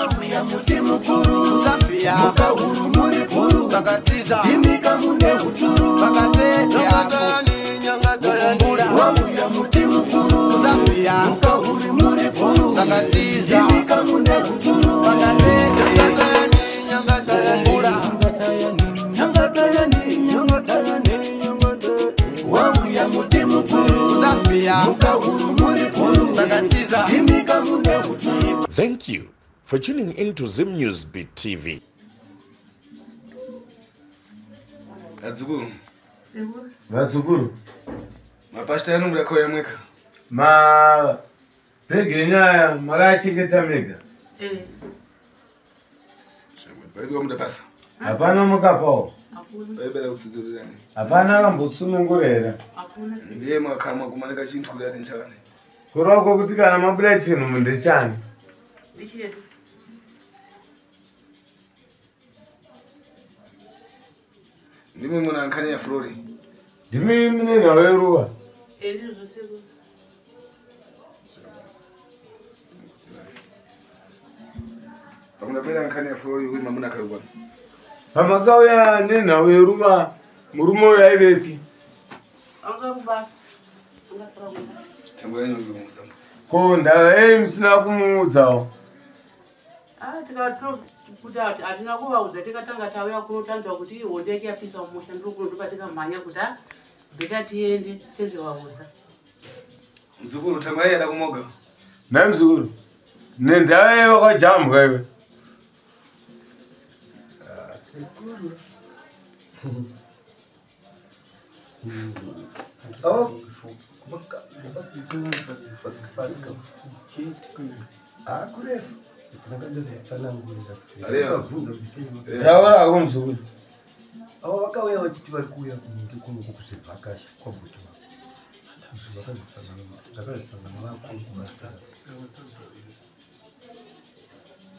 Wauya muti mukuru Zambia mukahuru muri guru vakatiza ndimika mune uturu vakateteakumbura. Wauya muti mukuru Zambia mukahuru muri guru vakatiza ndimika mune uturu vakateteakumbura. Wauya muti mukuru Zambia mukahuru muri guru vakatiza ndimika mune uturu. Thank you for tuning in to Zim News Beat TV. Vazukuru. Vazukuru. Mapasita anonga kauya mweka. Mabhegi enyu aya makachengeta mega. Paidiwa muda basa. Hapana mukapawo. Paibeda kutsudzurira. Hapana akambotsunungura here. Ndiye mwakamwa kumanika chintu kuti ati nchakane. Kureva kuti kana mabuda chinhu mundechani. Ndichedu. Ndimi muna nkhani ya Flori. Ndimi mune nhau yeruva. Ndizvo sekuru. Pamunapera nkhani ya Flori kuti mamuna karugwa. Pamakauya nenhau yeruva murume uyu aivepi? Anga kubasa. Angatora kumba. Tangu yanyu musambo. Ko ndava yei musina kumuudzawo? Tikatokuti hatina kuvaudza tikatanga tauya kuno tanzwa kuti hondo yake yapisa mumusha ndiri kuno ndopatingamhanya kuti bheta tiende tezovaudza. Mzukuru tangu yada kumoga. Nhai mzukuru. Nendava yei wakajambwa iwe? Taura hako mzukuru. Avo vakauya vachiti vari kuuya kuno kusevhakasha kwabhuti vavo. Zvakazosangana vakuru kuvatadza.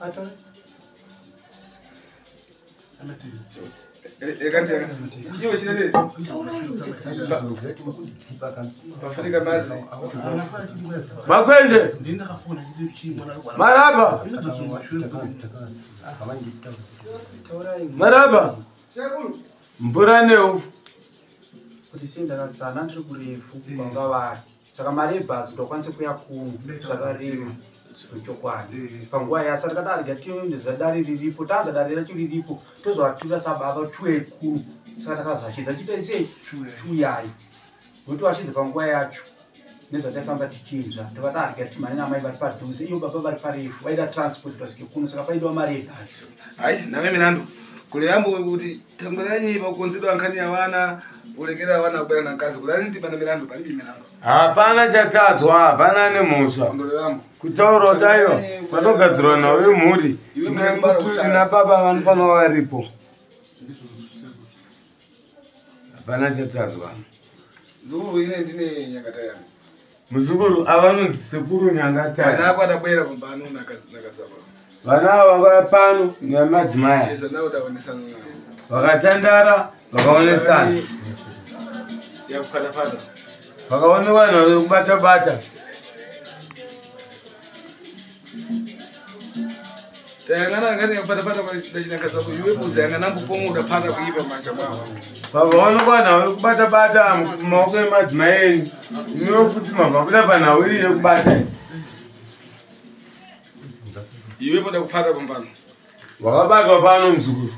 Ata Makwenje. Maraba. Maraba. Mvura neufu. Kuti sei ndakasana ndiri kurefu kwanga vari. Saka mari yebhazi kuti wakwanise kuya kuno zvakarema chokwadi. Panguva yasa tikadari tiende zvadare riripo tanzwa dare racho riripo tozovatura sababa chiuyai kuno. Saka takazvashidza chitai sei chiuyai. Nokuti vashidza panguva yacho nezvataifamba tichinzva tikati arya timhane namai vari padhuze ivo baba vari parefu vaida transport kuti vasvike kuno saka paidiwa mari yebhazi. Hai nave mirandu kule yambo kuti tanguranyi pakukonzedwa nkhani ya vana ulekera vana kubera nakazi kudani ndi pana mirandu palibi mirandu. Hapana chatadzwa, hapana nemhosva. Kutaura kuti aiwa patogadzirwa nhau yemhuri nekuti nababa vanofanira varipo. Hapana chatadzwa. Mzukuru ine ndine nyangataya. Muzukuru ava vanonzi sekuru nyangataya. Vana ako adabwera pambano nakazapa. Vana ava vakauya pano nemadzimai. Cheza nawo taonesana navo. Vakatandara vakaonesana. Yakupata-pata. Vakaonekwa nhau yekubata-bata. Tayangana ngani yakupata-pata ndachinakazwa iwe budza yangana mbupomo udapata kuipa manja mwavo. Vakaonekwa nhau yekubata-bata mumaoko emadzimai enyu. Imiwo futi mabva kuda panhau iyi yekubata. Iwe poda kupata pambano. Wakabatwa pano muzukuru.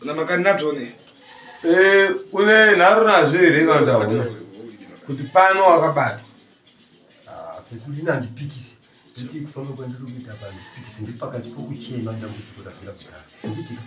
Una makani nazvone? Une nharo nazvo here kana kuti hauna? Kuti pano wakabatwa. Sekuru ine handipikisi. Nditi kufamba kwandiri kuita apa handipikisi. Ndiri pakati pokuchema dambudziko rapera kudhara. Nditi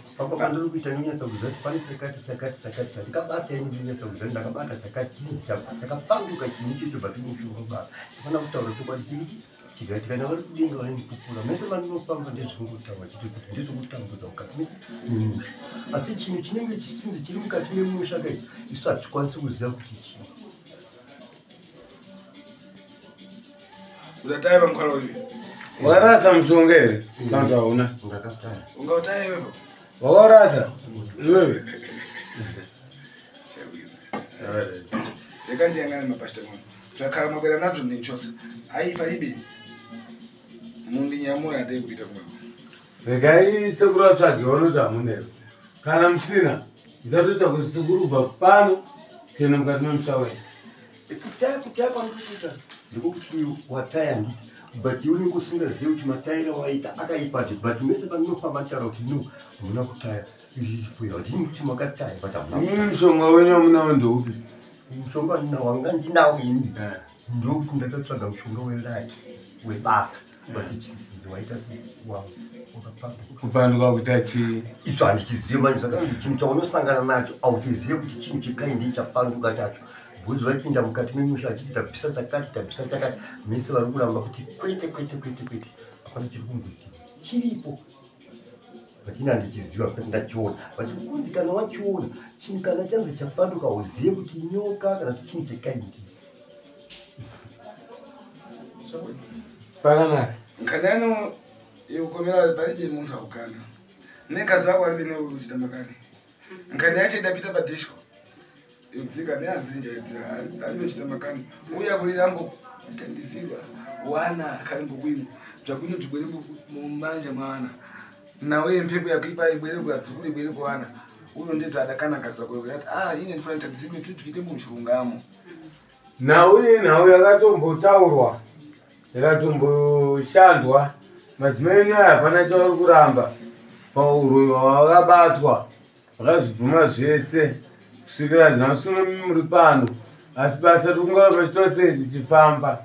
kufamba kwandiri kuita ndinonyatsa kuziva kuti pane chakati chakati chakati chandikabata ini ndinonyatsa kuziva kuti ndakabata chakati chinhu chakapanduka chinhu ichocho but mushonga baba. Ndinofanira kutaura chokwadi chirichi chikaitika navari kudenga vanondipupura. Mese mandinofamba ndezvingotaura chete kuti ndezvekutambudza mukati memusha. Asi chinhu chinenge chisinzi chiri mukati memusha kai isu hatikwanisi kuziva kuti chii. Udataya pamukalo uyu. Wakarasa mushonga here? Kana kuti hauna? Ndakataya. Ungautaya iwepo? Wakaurasa? Iwewe? Reka ndiyangane mapasita mwana. Zvakhala mabwera nabzo ndinchosa. Ayi palibe. Mundinyamura ndeye kuita kumweko. Regai sekuru atsvage vanoti hamunero. Kana musina, ndatoita kuti sekuru ubva pano kuenda mukati memusha wenyu. Kutaya kwandikuita ndikokuti wataya nditi but unenge usingazivi kuti mataira waita akaipa but mese pandinofamba nditaura kuti no hamuna kutaya izvi handini kuti makataya but hamuna. Imimi mushonga wenyu wamunawo ndeupi? Mushonga wanga ndinawo ini ndokuti ndakatsvaga mushonga welaki webasa but waita kupanduka kuita chii? Izvo handichizive manje zvakanzi chinhu chaunosangana nacho hauchizive kuti chinhu chekaindi chapanduka chacho. Bhuzi vapinda mukati memusha achiti tabvisa chakati tabvisa chakati mese vari kuramba kuti kwete kwete kwete kwete hapana chiri kumboitika chiripo. But ini handichiziva kuti ndachiona but kunzi kana wachiona chinhu kana chanzi chapanduka hauzive kuti nyoka kana kuti chinhu chekaindi. Pakanaka. Nkhani yekukomera palibe munthu akukana. Nenkazi ako alibe nekuchita makani. Nkhani yacho idapita padisco. Idzika neazinja idzika alibe chita makani. Uya kulirambo kutandisiwa wana kalimbo kwino. Zvakwino tibwere mumanja mwana. Nawe mphepo yakuipa ibwere kuadzukuru ibwere kuwana. Uyo ndethu adakana kazi ako kuti ine ndifuna nditandisiwe tipite muchilungamo. Nhau iyi nhau yakatombotaurwa yakatomboshandwa. Madzimai enyu aya hapana chauri kuramba pauroyi hwavakabatwa vakazvibvuma zvese kusvikira nhasi uno muri pano asi basa riri kungoramba chitose richifamba.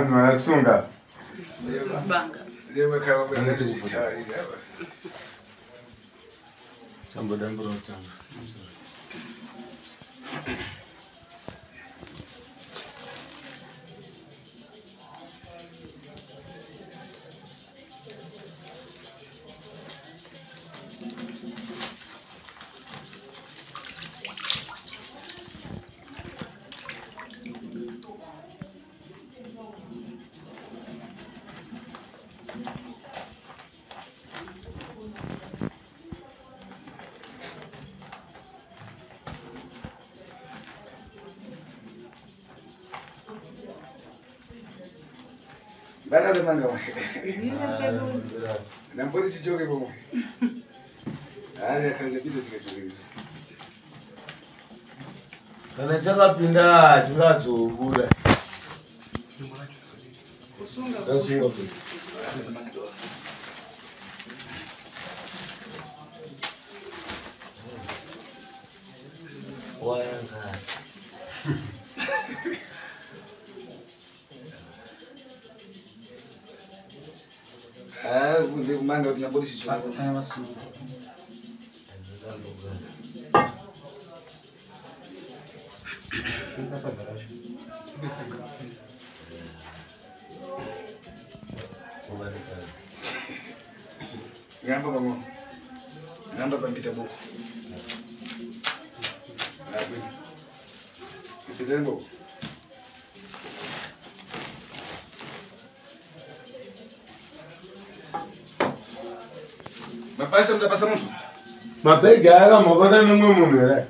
Masunga. Bana manga Nambori chijoke pomwe. Ari akaje pita chikachoke. Kana chakapinda chingazobuda. Kusunga futi. Wayanga. Kumanga kuti nambori chijoke. Ngamba pamwe. Ngamba pambita boko. Ngabwe. Ipiteni boko. Mapasha mutapasa muntu? Mabhegi aya mabata nemumwe munhu here?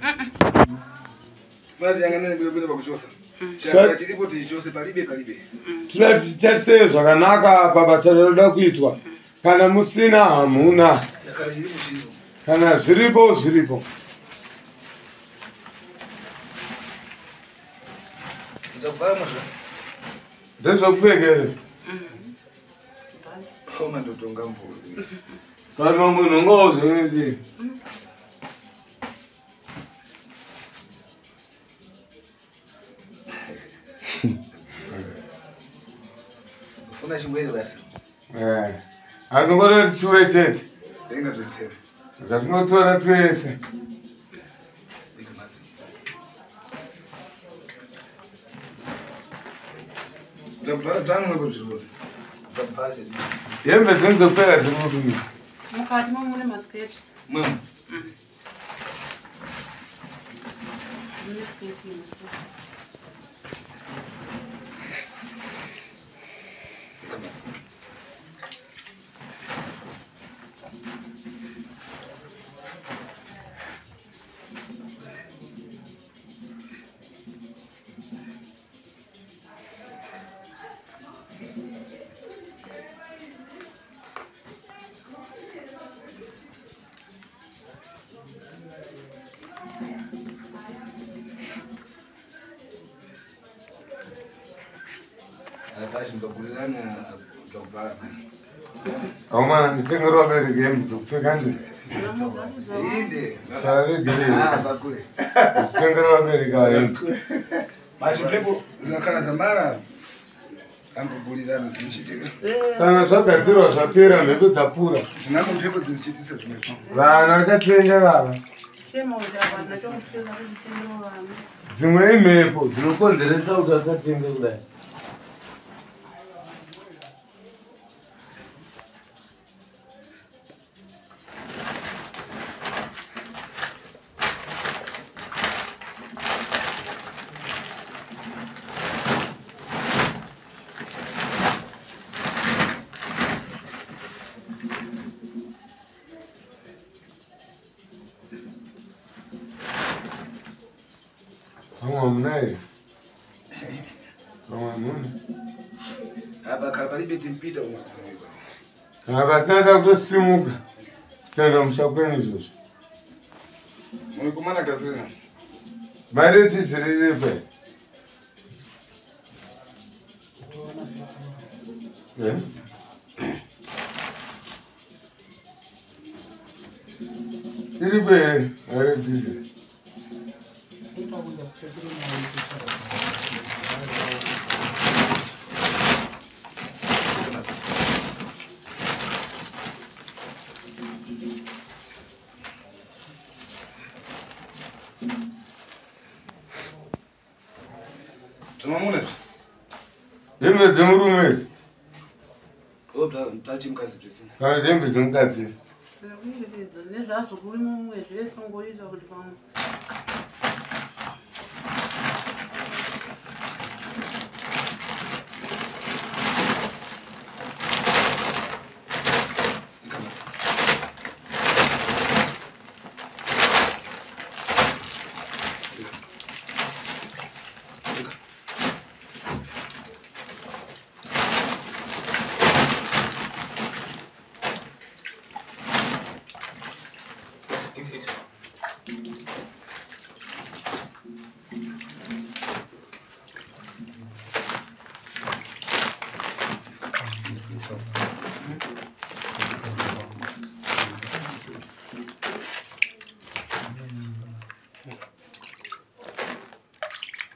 Funa tiyangane bwino pakuchosa. Chakara chiripo tichichose palibe palibe. Tinoda kuti titarise zvakanaka pabasa rinoda kuitwa. Kana musina hamuna. Chakara chiripo chiripo. Kana zviripo zviripo. Zvakubvara muzvo. Ndezvekupfeka here? Oma ndotonga mvura. Kana munhu ungauzvonedii? Ufuna chimwere basi. Eh. Andingona tichiwe chete. Tenga zvitseve. Zvatinotora twese. Ikamasi. Zvakubvara zvangu zviri Zvakubvara chete. Hembe dzenyu dzekupfeka dziri kupi? Mukati mo mune masiketi. Mwemo. Mune siketi imo. Ikamasi. Apashi mbagurirana zvakubvara. Aumana mitengero vabereki hembe dzekupfeka ndi. Inde. Saregerei. Ah, bakure. Mitengero vabereki ava hembe. Machimpepo zingakhala zamara ambogurirana zvichiitika. Kana zvagadzirwa zvapera mhepo dzapfuura. Zvinango mhepo dzichiitisa zvimwe. Vana vachatenga vava. Shema kuti apa nachokupfeka kuti tengero vana. Dzimwe imhepo dzinokonzeresa kuti vasatenge kudai. Vamwe hamuna here? Vamwe hamuna. Apa khala palibe timpita umwe. Kana pasina takutosimuka kutoenda kumusha kwenyu izvozvo. Muikumana gasolina. Mari yetiziri iripo here? Eh? Iripo here mari yetiziri? Ikamasi. Tinamuna izvi. Hembe dzemurume idzi Obva tachimukadzi zvese. kana kuti hembe dzemukadzi. Kuyerekedza nezvazukuru mumwe zvese ungoisa kuti pamwe. Ikamasi. Ika. Ika. Ika.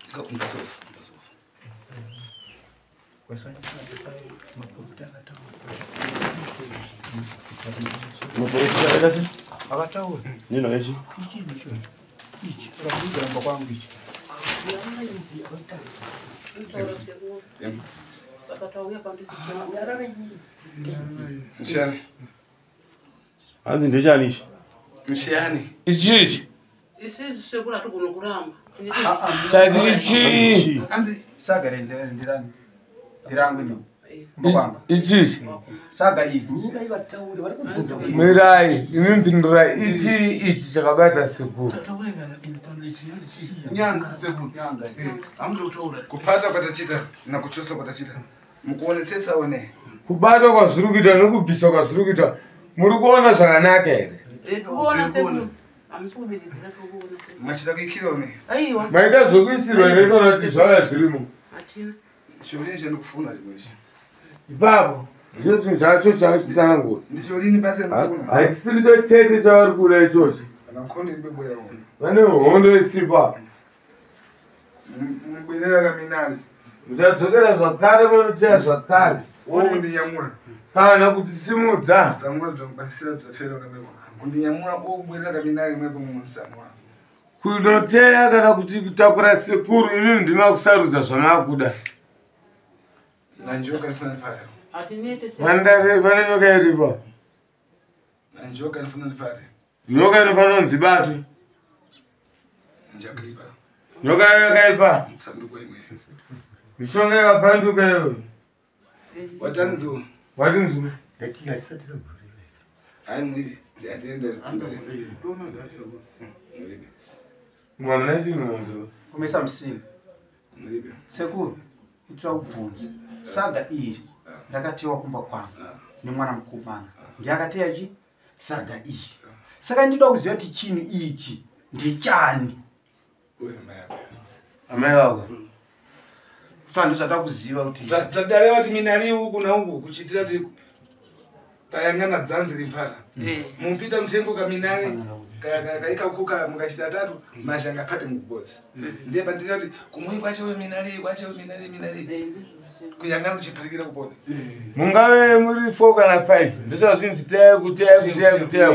Ika umbasofa, umbasofa. Maporofita akaita sei? Akataura. Nino ichi. Ichi ndicho. Ichi akakugaramba kwangu ichi. Inotaura sekuru. Saka tauya pandisichema. Nshiyani. Hanzi ndechani ichi? Nshiyani. Ichi ichi. Isisu sekuru hatigoni kuramba. Tati ichi. Anzi saga rendirani. Ndirangu ini. Kumba kwanga. Ichi ichi. Saga iyi. Mirai, imi mpindurai. Ichi ichi chakabata sekuru. Nyanga sekuru. Amudokutaura. Kupata kwatachita nakuchosa kwatachita. Mukuonetsesa one. Kubatwa kwazviri kuita nekubvisa kwazviri kuita muri kuona zvakanaka here? Tikuona sekuru. Hamusi kubiridzira tikuona sekuru. Machita kuikira one. Aiwa. Maita zvokuisirwa here kana kuti zvauya zvirimo? Hatina. Cholini chandikufuna chimwe ichi. Ipapo ndicho chinhu chacho chachitsanangura. Ndicholini basi ndikufuna. Haisiricho chete chavari kuda ichochi. Kana nkhondo iri bwera uno. Vane hondo isipa. Mubwerera kaminari. Muchadzokera zvakare munoteya zvakare. Wokundinyamura. Kana kutisimudza. Samura zvamupasisira zvafera kamwepo. Kundinyamura okubwerera kaminari mwepo musamura. Kunoteya kana kuti kutakura sekuru inini ndima kusarudza zvamakuda. Nanjoka ndifuna ndipate. Hatinete se. Vane nyoka iripo. Nanjoka ndifuna ndipate. Nyoka inofanira kunzi ibatwe. Njakaipa. Nyoka yakaipa. Sanduko imwe. Mishonga yakapanduka iyoyo. Watanzu. Wati mzukuru. Ndati hatisati tagurira. Hayi muribe. Ndiatenda. Muribe. Mwana chinhu mzukuru. Kumisa musini. Muribe. Sekuru, itira kubvunza. Saga iri rakatewa kumba kwangu nemwana mukomana. Ndiye akateya chi saga iri. Saka ndinoda kuziva kuti chinhu ichi ndechani. Uye mai ako. Amai vako. Saka ndozvada kuziva kuti Tadareva kuti minari uku nauku kuchitira kuti payangana dzanzi rimpata. Mupita muthengo kaminari kaikakuka mukachita tatu mazhanga pate mukubozi. Ndiye pandira kuti kumwe kwacho minari kwacho minari minari kuyangana kuchipatikira kupona. Mungave muri 4 kana 5 ndosaka zvinzi teya kuteya kuteya kuteya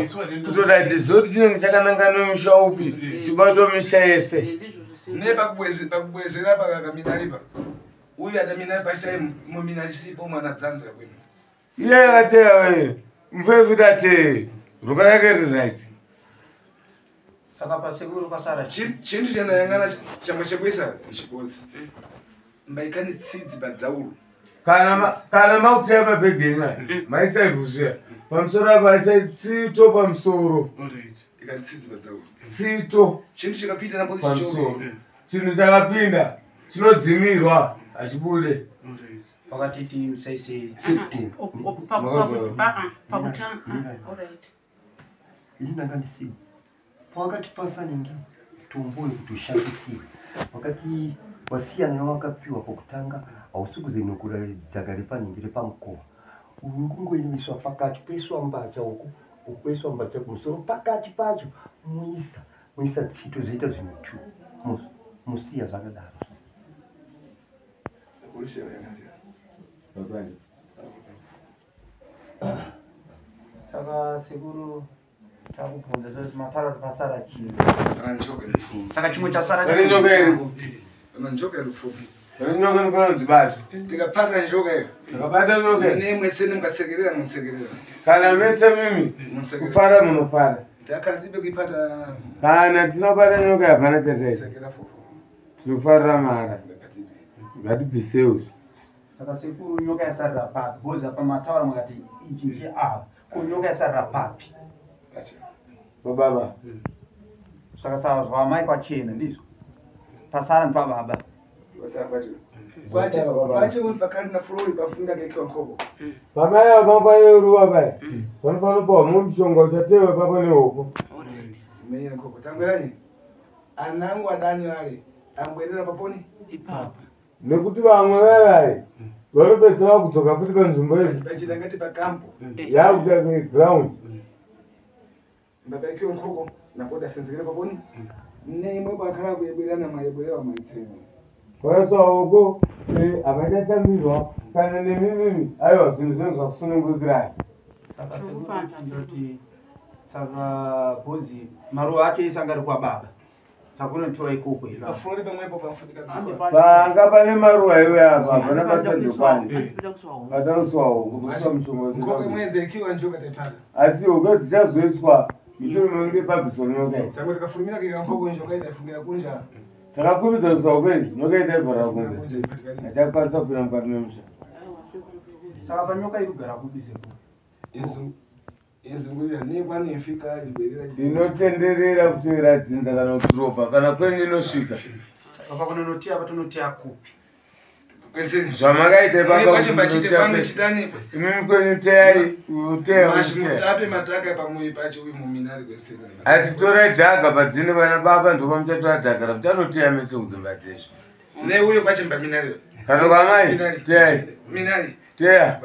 kutoti tizive kuti chinenge chakananga nemusha upi tibato misha yese. Ne pakubwezera pakaminari pa. Uyu ada minari pachitai muminari sipo mwana dzanzira kwenu. Iye akateya wewe mupfe ateye ruka rake riri right. Saka pasekuru pasara Chintu chandayangana chamwe chekuisa chibodzi. Mbaikani tsidzi padzaulu. Kana makuteya mabhegi enyu aya maisa ivhu zviya pamusoro apa aisai tsito pamusoro. Ikati tsidzi padzaulu. Tsito Chintu chikapinda napo pamusoro. chichoke. Chinhu chakapinda chinodzimirwa hachibude. Wakatiti musaise Pakutanga. Alright. Ini ndanga ndisipo. Pawakatipasa ningi mitombo yekuti ushandisiwe. Wakati wasiyana newakapiwa pokutanga hausi kuzenukura dhaka repaningi repamukova. Uri kungoimiswa pakati poiswa mbatya uku ukuiswa mbatya kumusoro pakati pacho muisa tsito zvoita zvinhu tu musiya zvakadaro. Saka sekuru takubvunza zvoti mataura kuti pasara chii. Njoka. Saka chimwe chasara Pane nyoka iriko. Kana njoka iri kupfupi. Pane nyoka inofanira kunzi ibatwe. Tikapata njoka iyo. Tikabata nyoka iyo. Nemwe sene mukatsekerera mutsekerera. Kana mese mimi kufara munofara. Takara tibe kuipata. Kana tinobata nyoka hapana chataita. Tsekera fofo. Tinofarira mahara. Ngatibvisewo. Saka sekuru nyoka yasarira papi? Bhozi apa mataura mukati ichi ndecheava. Ko nyoka yasarira papi? Bababa. Saka saka zvamai kwachena ndizvo. Pasara ndipababa. Kwache kwache pakati na flori pafunda kekiwa nkoko. Pamai apa pane ruva paya. Panofanira kupiwa mumwe mushonga uchatewa ipapo nehoko. Menyera nkoko. Tangweranyi. Anangu adani ale ambwerera paponi. Ipapo. Nekuti vamwe vavai vanopedzisira vakudzoka futi panzvimbo iyi. Pachita ngati pakampo. Yakuita ground. Mbabaikiwa nkoko napoda senzekera paponi. Nemwe pakhala kuyebwerana mwayebwerewa mwaitsemo. Vakaiswa hoko havachatambirwa kana nemimimi aiwa zvinhu zvinenge zvakusunungukirai. Saka sekuru ndoti saka bhozi maruva acho ese anga ari kwababa. Saka unotora ikoko here? Paflori pamwepo pafutika. Panga pane maruva iwe apa hapana pachazokwani. Patauswa hoko kuiswa mushonga Nkoko imwe ikiwa njoka taipata. Asi hoko dzichazoiswa mushure mekunge pabviswa nyoka iyi. Tangwe tikafurumira kika nkoko njoka itaifungira kunja. Takakurumidza kuiswa hoko iyi nyoka itaivhara kunze. Hachakwanisa kupinda mukati memusha. Saka panyoka iri kugara kupi sekuru? Izungurira nekwanifika ibwerera. Inotenderera kutevera dzinza kana kuti ropa kana kwenyu inosvika. Saka pakunonoteya patonoteya kupi? Zvamakaita ipapa Kwacho kuti pachite munoteya pano kwese. chitani. Imimi kwenyu teyai, uteya uteya. Mutape mataka pamwe pacho uyu muminari kwetsene. Asi torai dhaga padzine vana baba ndopamuchatora dhaga ramuchanoteya mese kudzimba dzezvo. Neuyo kwacho mbaminari. Kana kwamai teya. Minali. Teya.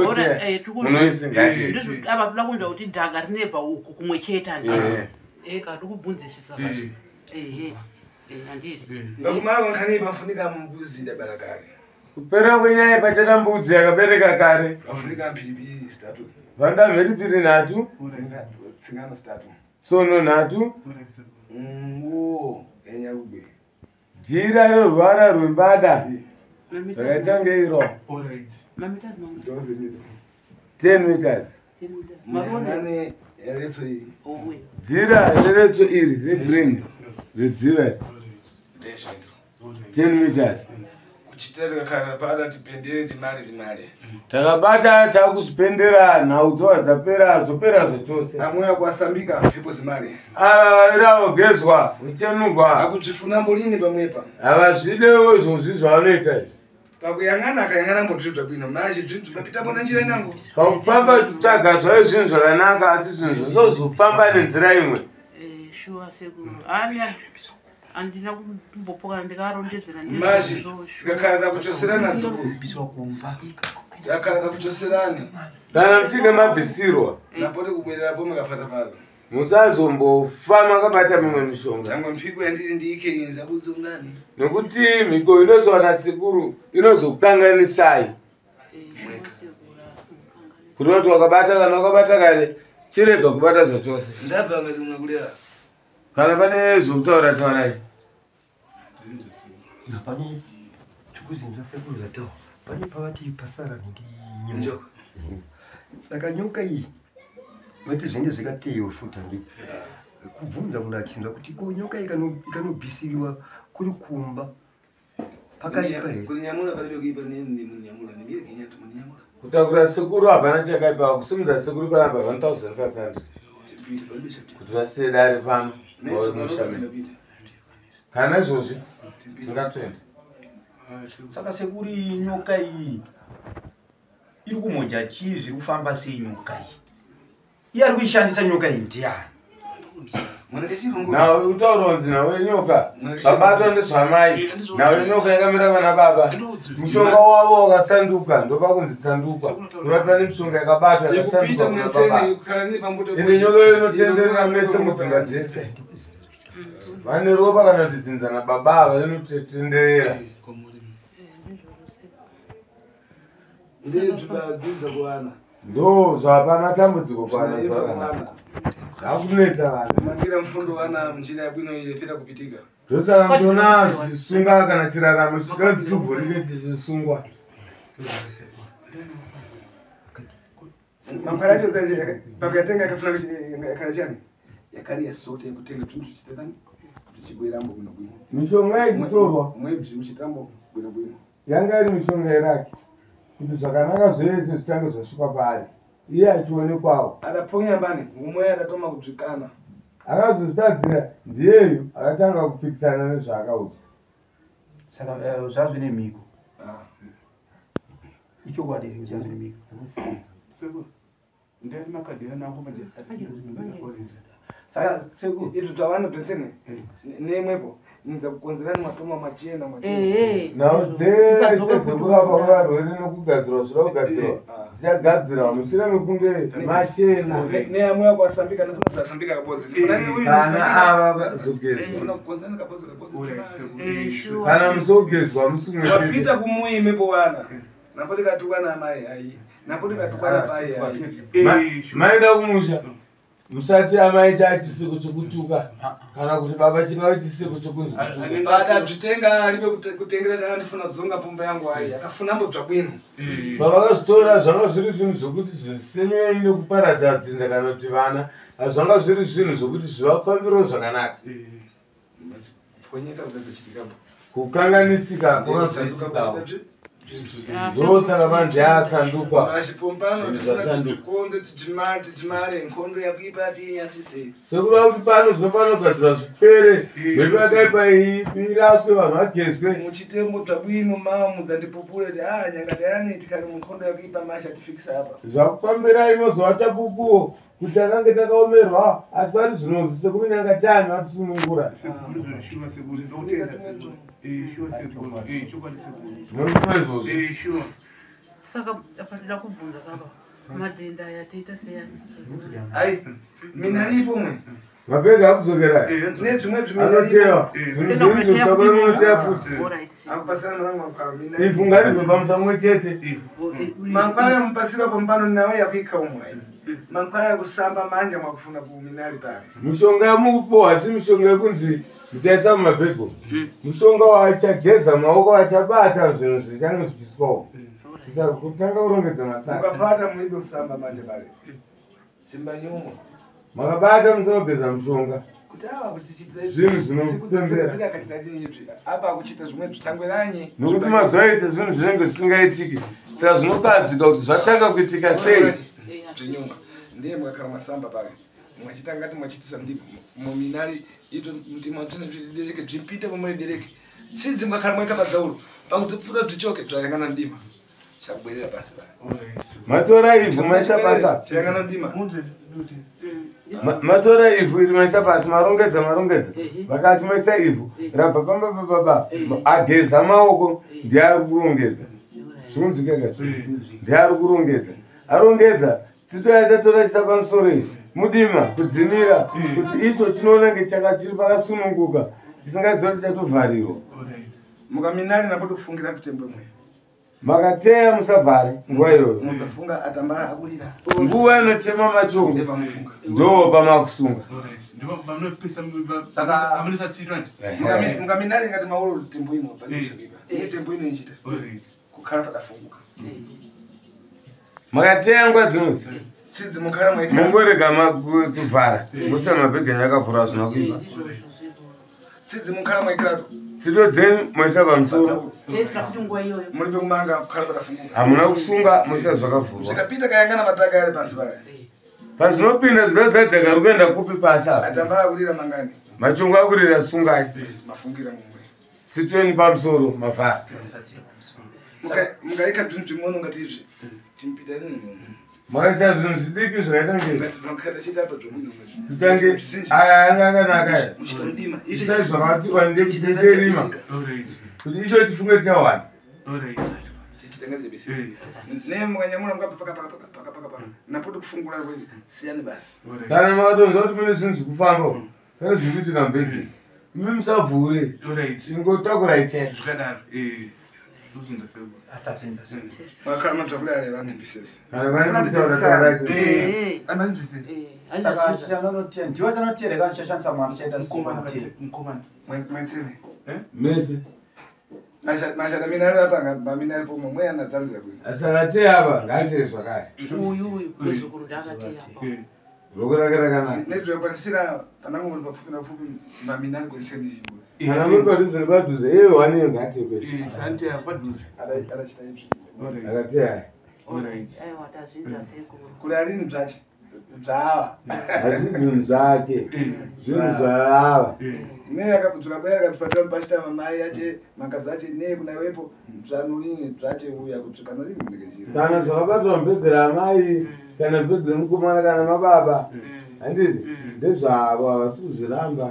Ora, Teya. Munoisingati. Apa toda kunzwa kuti dhaga rinebva uku kumwe chete handiti? Eka tikubvunzisisa basi. Ehe. Handiti. Ngakumala nkhani pafunika mbuzi dabala kale. Kupera kwenyaya pachada mbudzi yakabereka kare. Pafunika mphiripiri zitatu. Vanoda mhiripiri 3. Tsingano 3. Tsono 3. Nguo yenyarugwe. Jira reruvara rwembada. Rakaita ngeiro. 10 meters. Jira reretso iri regreen redziva 10 meters. Takabata takuzvipendera nhau dzova dzapera zvopera zvachose. Amwe kwasambika mhepo zimale. Ava vaviri vogezwa vichenurwa. Akuzvifuna mbolini pamwepa. Havazvidewo izvozvi zvavanoita izvi. Pakuyang'ana akayang'ana mbozvinhu zvabwino manje zvinhu zvapita bona njira inango. Pakufamba titsvaga zvave zvinhu zvakanaka asi zvinhu zvozofamba nenzira imwe. Shuwa sekuru. Andina kumbopokana ndikarondedzera manje tikakharira kuchoserana dzukuru. Tikakharira kuchoserana. Kana muchinge mabvisirwa. Napote kubwererapo makafata pano. Musazombofa makabata mimwe mishonga. Tangwa mhiko yandiri ndiike inza kudzongani. Nokuti mhiko inozowana sekuru inozokukanganisai. Kureva kuti wakabata kana wakabata kare chirega kubata zvachose. Ndabva ngati munakuleva. Kana pane zvokutaura taurai. Pane chikuzinza sekuru zvataura. Pane pavati pasara nenge nyoka. Saka nyoka iyi vati zvinenge zvakateiwa futi handiti. Kubvunza munhu achinzwa kuti ko nyoka ikanobvisiriwa kuri kumba pakaipa here? Kunyamura palibe kuipa nini munyamura nimire kenyatu munyamura. Kutakura sekuru hapana chakaipa kusimudza sekuru panapa 1500. Kuti vasiye dare pano vauye. Kana izvozvi tingatoenda. Saka sekuru iyi nyoka iyi iri kumodya chii zviri kufamba sei nyoka iyi? Iye ari kuishandisa nyoka iyi ndiani? Nawe utaura kunzi nawe nyoka vabatwa ndezvamai nawe nyoka yakamira vana baba mushonga wavo wakasanduka ndopakunzi tsanduka unobatwa nemishonga yakabatwa yakasanduka kuna baba. Ende nyoka iyo inotenderera mese mudzimba dzese. Vane ropa kana kuti dzinza nababa ava inotenderera. Ndezvibadzidza kuvana. Ndo zvapa matambudziko kwana zvakanaka. Zvakunetsa vana. Mangira mfundo vana munjira yabwino ilepera kupitika. Ndosaka mutoona zvisunga kana chiraramo chisinga tichivhurike tichisungwa. Mankhwala acho pakatenga yakafuna yakhala chani yakali yasote yekutenga zvinhu zvichitatani zvichibwerambo bwino bwino. Mishonga ichitorwa mwebzi muchitambo bwino bwino. Yanga iri mishonga yeraki. Kuti zvakanaka zvese zvitange zvasvika paari. Iye achionekwawo. Adaponya bani mumwe adatoma kudzvikana. Akazozvitadzira ndiyeyu akatanga kupikisana nezvaakaudzwa. Saka zvazvine mhiko. Ichokwadi here zvazvine mhiko? Sekuru, ndani makadhira nangu manje. Saka sekuru izvo zvavana pensene nemwepo nidza kukonzerani matoma machena machena. Nhau dzese dzekurapa kwevarwere nokugadzirwa zvida kugadzirwa dzichagadzirwa mushure mekunge machena. Neamwe akwasambika nekudzasambika kabodzi. Kana ava vazogezwa. Kana musogezwa musumwe. Wapita kumuimepo vana. Napo tikatukana amai ai. Napo tikatukana pai ai. Maenda kumusha. Musati amai chatisiko chokutuka kana kuti baba chingave chisiko chokunzi kutuka. Bada zvitenga alipe kutengera andifuna kudzonga pumba yangu ai akafuna mbodzva bwino. Baba vakazvitora zvanga zviri zvinhu zvokuti zvisinei nekuparadza dzinza kana kuti vana zvanga zviri zvinhu zvokuti zvivafambiro zvakanaka. Pfonyeka kugadzachitikapo. Kukanganisika kwakazoitikawo. Ndosaka vanzi yasandukwa. Mashipompano tikonze tijimale nkhondo yakuipa tiinyasise. Sekuru vakuti pano zvinofana kugadzirwa zvipere. Mhepo yakaipa iraswe vanhu vagezwe. Muchitemo tsvabwino mamu dzandipupure kuti nyanga tayani tikali munkhondo yakuipa masha tifikisa apa. Zvakufambirai mozova chapupuwo. Kuti takange takaomerwa asi pari zvinonzi sekuru nyanga chani vatisunungura. Zvinodiwa izvozvo. Saka apa toda kubvunza kaba madhenda aya toita sei? Ai, mina ripo mwe. Mabhegi akudzokera. Nezvimwe Anotewa. Zvinhu zvenyu zvekutakura munoteya futi. Akupasira mangu makwara mina. Ivhu ngaribve pamusamwe chete. Mankwara mupasira pambano nawe yakuika umwe. Mankwara yakusamba manja mwakufuna kuminari pale. Mishonga yamukupuwa asi mishonga yekunzi muchaisa mumabhegi. Mushonga wachageza maoko achabata zvinhu zvichange zvichiiswawo. Saka kutanga kurongedza masaka. Mukapata muibe kusamba manje pale. Chimba nyumo. Makabata musanogeza mushonga. Kuti ava kuti chiita Zvinhu zvinotembera. akachita izvi. Apa kuchita zvimwe zvitangweranyi. Nokuti mazuva ese zvinhu zvinenge zvisingaitiki. Saka zvinokadzika kuti zvatanga kuitika sei. Zvinyuma. Ndiye mukakhala masamba pale. Mwachita ngati mwachitisa ndipo muminari ito mtima tsine zvidereke zvipite pamwe dereke. Tsidzi mukakhala mweka padzauro. Pakudzipfuura zvichoke zvayangana ndima. Chabwerera pasi pale. Matora ivhu maisa pasi apa. Chayangana ndima. Matora ivhu iri maisa pasi marongedza marongedza. Vakati maisa ivhu rabva pamba pababa ageza maoko ndiye ari kurongedza. Zvikunzwika ka? Ndiye ari kurongedza. Arongedza tsito yachatora chisa pamusoro iyi mudima kudzimira kuti icho chinoona nge chaka chiri pakasununguka tisingaziva kuti chatovharirwa. Mukaminari napo tokufungira kutembo mwe. Makateya musavhare nguva iyoyo. Mudzafunga atambara akurira. Nguva inochema machongo ndo pamakusunga. Mukaminari ngati mauro tembo ino panishakipa. Iye tembo ino ichita. Kukhala padafunguka. Makateya nguva dzinodzi. Tsidzi mukhala mweka. Mungorega kuvhara musa mabhegi enyu akavhura zvina kuipa. Tsidzi mukhala mwekerato. Tsito dzenyu moisa pamusoro. Toisira futi nguva iyoyo. Mulibe kumanga kukhala padafunguka. Hamuna kusunga musa zvakavhurwa. Zvikapita kayangana mataka ari pansi pale. Pazvinopinda zvinozadhaka riri kuenda kupi pasi apa. Atambara akurira mangani. Machongo akurira sungai. Mafungira mumwe. Tsito yenyu pamusoro mavhara. Mukaika zvinhu zvimwe ungati izvi. Chimpita nini. Makaisa zvinhu zvidiki zvakaita ngei. Ngati tinokata chita apa zvomwe. Kutange aya anga akanaka aya. Muchita mudima. Isai zvakati wande kuti tiite rima. Kuti icho tifunge tichawanda. Chichitanga chebese. Ne mukanyamura mukabva paka paka paka paka paka paka. Napo tikufungura kweli. Siyani basi. Kana makatonzwa kuti mune zvinhu zvikufamba pane zviri kuitika mubhegi. Imi musavhure. Ingotakurai chete. Zvakadaro. Makhala madzvakuda ale vandibvisese. Kana vane kutaura taurai. Saka chanonoteya ndiwe chanoteya kana chichashandisa mwana chaita Mwetsene. Mese. Mashada minari apa maminari pomwe mwe anadzanzira kweli. Saka teya apa ngaateye zvakare. Uyu uyu muzukuru ndakateya. Roko rake rakanaka. Nezvekwanisira panangu muri papfupi napfupi maminari kwetsene. Kana muri padhuze nepadhuze iye waniyo ngaateye kwese. Adachita izvi. Akateya. Aiwa tazvinzwa sekuru. Kuri arini zvache. Zvava. Asi zvinhu zvake. Zvinhu zvaava. Ne akabudzura bwera akatifatira mupashita mamai ache makazi ache ne kuna wepo zvanurini zvache uya kutsvika norini ndekechiro. Kana zvakabatwa mubhegi ramai kana bhegi remukomana kana mababa. Handiti ndezvavo havasi kuzviramba.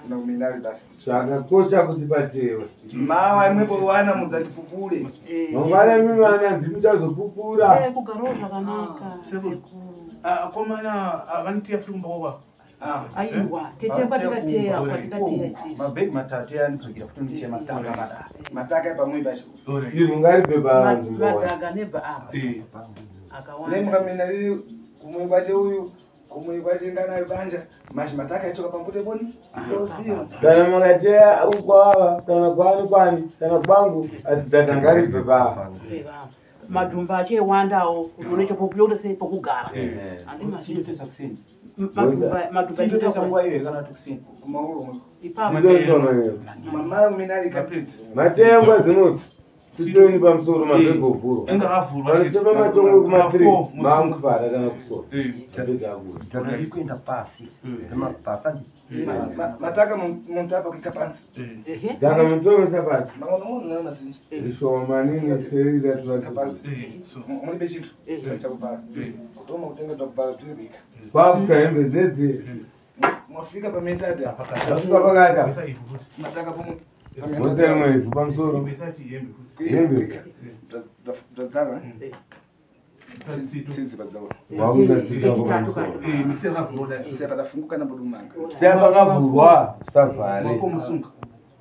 Kuna kuminari basi. Zvakakosha kuti patewe. Mawa imwepo wana mudzatipupure. Mangwana mimi vana ndimi muchazopupura. Kugarawo zvakanaka sekuru. Akomana vanotiya furi kumba kwako. Aiwa teteya kwatikateya kwatikateya chii. Mabhegi matatu yanidzokera futi ndichiya mataka madaro. Mataka pamwe pacho. Ivhu ngaribve panzvimbo. Madhaga nebva apa. Ne Akawanda. mukaminari kumwe kwache uyu kumwe kwache nganayo banja mashi mataka achoka pambute boni. Toziyo. Kana makateya ukwava kana kwani kwani kana kwangu asi dhaka ngaribve pa. Madhumba achiwandawo kuti une chopokuyoda sei pokugara. Handi mazvinhu. Madhumba madhumba Chindotesa nguva iyoyo kana kuti kuseni. Kumauro. ipapo. Dzinotsoma Mamara kuminari kapedzi. Mateya nguva dzinoti Sitoni pamusoro mabhegi ovhurwa. Inga avhurwa. Vanochema machongwe kuma 3 maakuvhara kana kusora. Mabhegi akura. Tari kuenda pasi. Pasi. Mataka mutapa kuita pansi. Daka mutomesa pasi. Mangwana munhu nayo mazinji. Rishoma nini serira Kuita pansi. Muri bechitu. Chakubhara. Kutoma kutenga takubhara zviribika. Kwakusa hembe dzedze. Mwafika pamendada. Tasvika pakati apa. Mataka pomwe. Mose rimwe ivhu pamusoro. Hembe. Dzadzara. Tsinzi padzaura. Wakusa tsika pamusoro. Siya padafunguka nambodumanga. Siya pakavhurwa usavhare.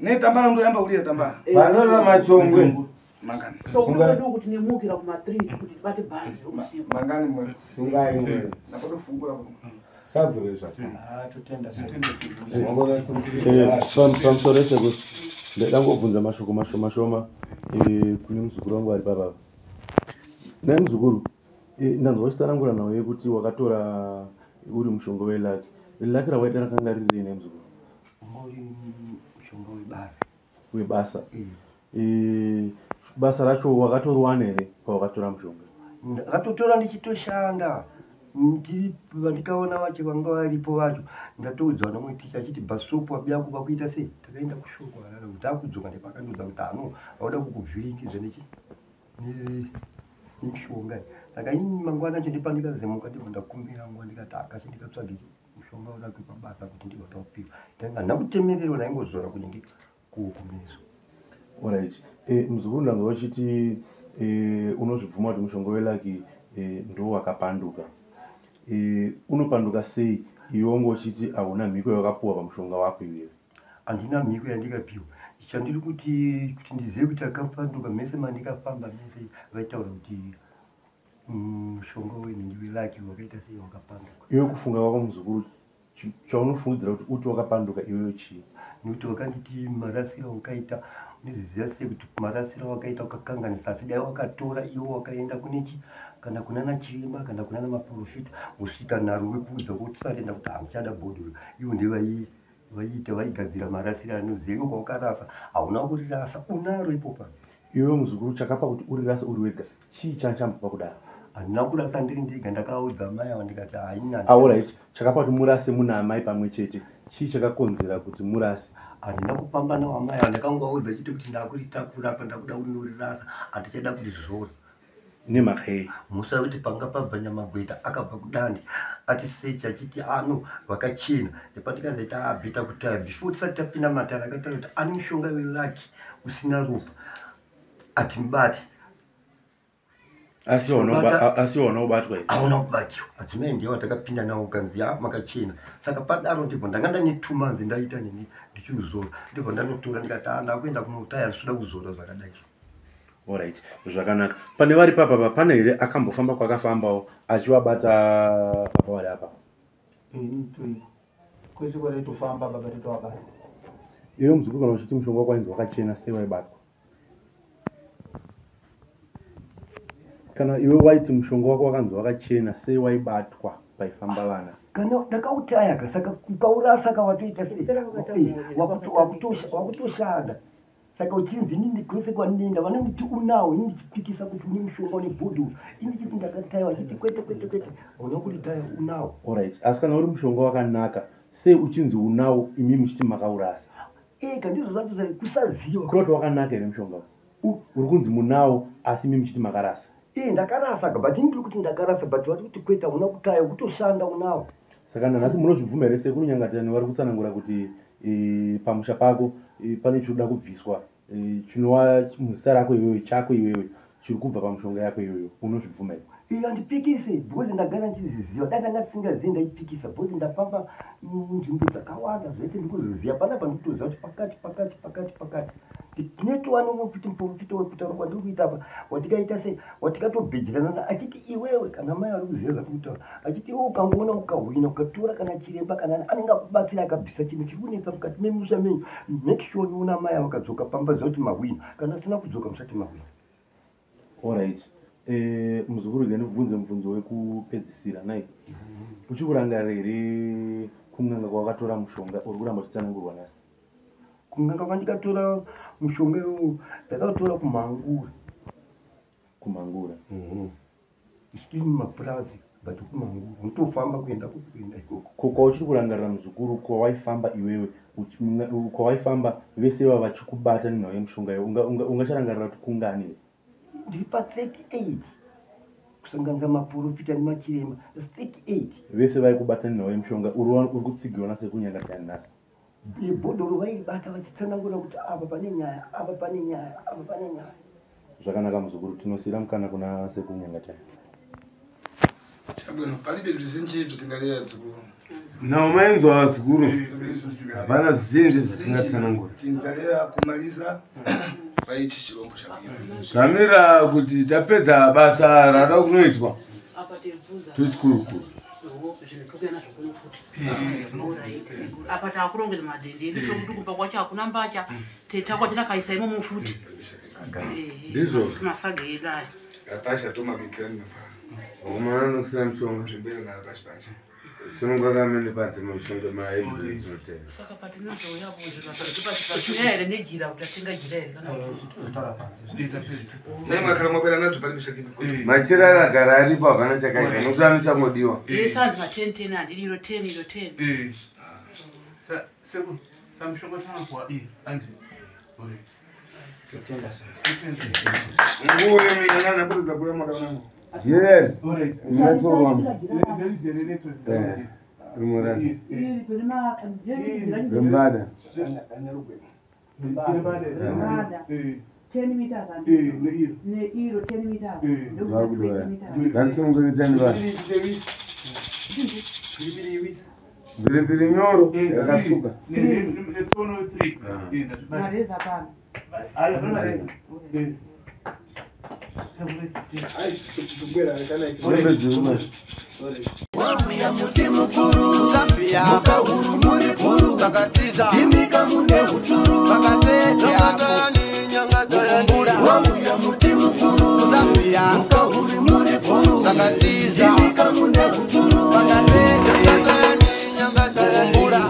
Ne tambara ndoyamba kulira tambara. Panorora machongwe. Mangani. Sokuti kuti nemukira kuma 3 kuti tibate bhazi usiku. Mangani mwe. Sungai mwe. Nambodofungura. Savhure zvakanaka. Totenda Pamusoro sekuru ndaida ngobvunza mashoko mashoma shoma kune muzukuru wangu ari papapa. Nai muzukuru, ndanzwa uchitsanangura nhau yekuti wakatora uri mushonga welaki. Laki rawaida rakanga riri rei nai muzukuru? Uri mushonga webasa. Webasa. Basa racho wakatorwana here pawakatora mushonga? Ndakatotora ndichitoshanda. Ndikaona vacho vanga varipo vacho ndatoudzwa nomwe ticha achiti bhasopo abiya kuva kuita sei takaenda kushoko harare kuti akudzoka ndepakandodza kuti ano vauda kukuvhiringidza nemishonga saka inini mangwana acho ndepandikazemuka ndibva ndakumbira nguva ndikati akasi ndikatsvage mushonga uda kuipa basa kuti ndibva ndaupiwa ndanga ndakutemererwa ndaingozora kunenge kumeso. Alright. Muzukuru ndanzwa uchiti unozvibvuma kuti mushonga welaki ndo wakapanduka. Unopanduka sei iwe wanga uchiti hauna mhiko yawakapuwa pamushonga wako iwewe? Handina mhiko yandikapiwa. Chandiri kuti ndizive kuti akapanduka mese mandikafamba mese vaitaura kuti mushonga wenhingi welaki wakaita sei wakapanduka. Iwe kufunga kwako muzukuru chaunofungidzira kuti uti wakapanduka iwewe chii? Nekuti wakanditi marasiro wakaita unoziziva sei kuti marasiro wakaita ukakanganisa asi dai wakatora iwo wakaenda kunechi kana kunana chiremba kana kunana maprofita usvika naro wekuudza kuti usarenda kuti hamuchada bhodhoro ivo ndevaiita vaigadzira marasiro anoziva iwo kwawakarasa hauna kurirasa unaro ipopa. Iwe muzukuru chakapa kuti urirase uri wega chii chachambopa kudaro? Handina kurasa ndiri ndega ndakaudza amai ava ndikati haina. Alright, chakapa kuti murase muna amai pamwe chete chii chakakonzera kuti murase? Handina kufamba nawo amai ava ndakangovaudza chete kuti ndakuritakura apa ndakuda kunorirasa handichada kurizora. Nemhaka yei? Musa kuti panga pabva Nyamagweta akabva kudande ati sechi achiti ano vakachena ndepandikazoita abhita kutaya before tisati tapinda matare akataura kuti ane mushonga welaki usina ropa atimubati. Asi waona kubatwa here? Hauna kubatiwa. Adzimai ndiye watakapinda nawo ukanzi ya makachena. Saka padaro ndibva ndanga ndane 2 months ndaita nini ndichiuzora. Ndibva ndanotora ndikati ndakuenda kunotaya ndisida kuzora zvakadai. Alright, zvakanaka. Pane vari papa pane here akambofamba kwakafambawo achivabata papa vari apa? Ini toiko. Kwese kwaraitofamba baba totovabata. Iwe muzukuru kana uchiti mushonga wako wainzi wakachena sei waibatwa? Kana iwe waiti mushonga wako wakanzi wakachena sei waibatwa paifamba vana? Kana ndakautaya saka ukaurasa kawatoita sei? Wakutoshanda. Saka uchinzi inini kwese kwandinoenda vanonditi unawo ini ndichipikisa kuti une mushonga une bhodhoro ini ndichiti ndakataya vachiti kwete kwete kwete hauna kuritaya unawo. Alright, asi kana uri mushonga wakanaka sei uchinzi unawo imi muchiti makaurasa? Ega ndizvo zvacho kusaziva. Kuroti wakanaka here mushonga uri kunzi munawo asi imi muchiti makarasa? Ndakarasa but ini ndiri kuti ndakarasa but vari kuti kwete hauna kutaya kutoshanda unawo. Saka nanhasi munozvibvuma here sekuru Nyangatani vari kutsanangura kuti pamusha pako pane chinoda kubviswa chinova muzita rako iwewe chako iwewe chiri kubva pamushonga yako iyoyo unozvibvuma here? Iyo handipikisi because ndagara ndichiziziva dai ndanga ndisingazivi ndaipikisa because ndafamba nzvimbo dzakawanda zvese ndikuziziva panapa ndikutoziva kuti pakati pakati pakati pakati tinetova nomwe kuti muprofita wekutaura kwandiri kuita apa watikaita sei watikatobhejerana achiti iwewe kana mai vari kuziva zvatiri kutaura achiti iwe ukangoona ukahwina ukatora kana chiremba kana anenge akubatsira akabvisa chinhu chiri kunetsa mukati memusha menyu make sure unoona mai ava vakadzoka pamba ziva kuti mahwina kana asina kudzoka musati mahwina. Alright. Muzukuru ndibvunze mubvunzo wekupedzisira nai. Uchikurangarira here kun'anga kwawakatora mushonga uri kuramba uchitsanangurwa nhasi? Kun'anga kwandikatora mushonga iwowo, ndakatora kuMhangura. Kumhangura? Isiri mumapurazi, but kuMhangura unotofamba kuenda kuenda ikoko. Ko kwauchiri kurangarira, muzukuru, kwawaifamba iwewe, kwawaifamba vese ivava vachikubata nenhau yemushonga iwe, ungacharangarira kuti kungani here? Ndiri pa38 kusanganisa maprofita nemachiremba, 38. Vese vaikubata nenhau yemushonga, uri kutsigirwa naSekuNyangatayani nhasi? Bhodhoro vaibata vachitsanangura kuti apa pane nyaya, apa pane nyaya, apa pane nyaya. Zvakanaka, muzukuru, tinosiyira mukana kuna Sekunyangatayo. Chabwino, palibe zvizinji ibzo tingaleya dzukuru. Nhau mainzwa, vazukuru, hapana zvizhinji zvatingatsanangura. Tinzaleya kumaliza paichi chirombo chabwino. Zvamira kuti tapedza basa rada kunoitwa, Apa tebvunza tochikurukuru. Zvinhu tokuya nazvo kuno futi. Alright, sekuru. Apa taakurongedza madhende edu, sokuti kumba kwacho hakuna mbatya, takwa tinakaisa imomo futi. Ndizvo. Masaga edu aya. Apasha tomabikira napa. Vakomana, nokusina mushonga. Zvimbera naapashi panje. Sununga kamene panze mushonga maebzinotera. Saka patinozouyapo zvinhu here nejira, kuti atenga jira here kana Nai mwakhala mwabwera nadzo palibe shakina. Machira akagara aripo, hapana chakaita nokuti anochangodiwa. Yese anzi ma10 10, handidi iro 10, iro 10. Sekuru, samushonga tinonakuwa i andi. Alright. Totenda sir. Nguwe mina naburuza kuya mwakaona. Jireri ringatorwa rimwe racho rembada. 10 meters neiro 10 meters. Zvakudoya ngatisunungukitani vanhu mviripiri nyoro yakatsvuka. Netsono 3. Mareza pano. Hembe dziruma. Wauya muti mukuru Zambia, mukahuru muri guru takatiza imika mune uturu vakateteakumbura. Wauya muti mukuru Zambia, mukahuru muri guru takatiza imika mune uturu vakateteakumbura.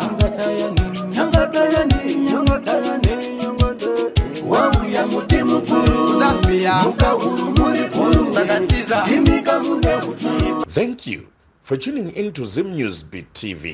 Wauya muti mukuru Zambia, mukahuru muri guru takatiza imika mune uturu. Thank you for tuning in to Zim News Beat TV.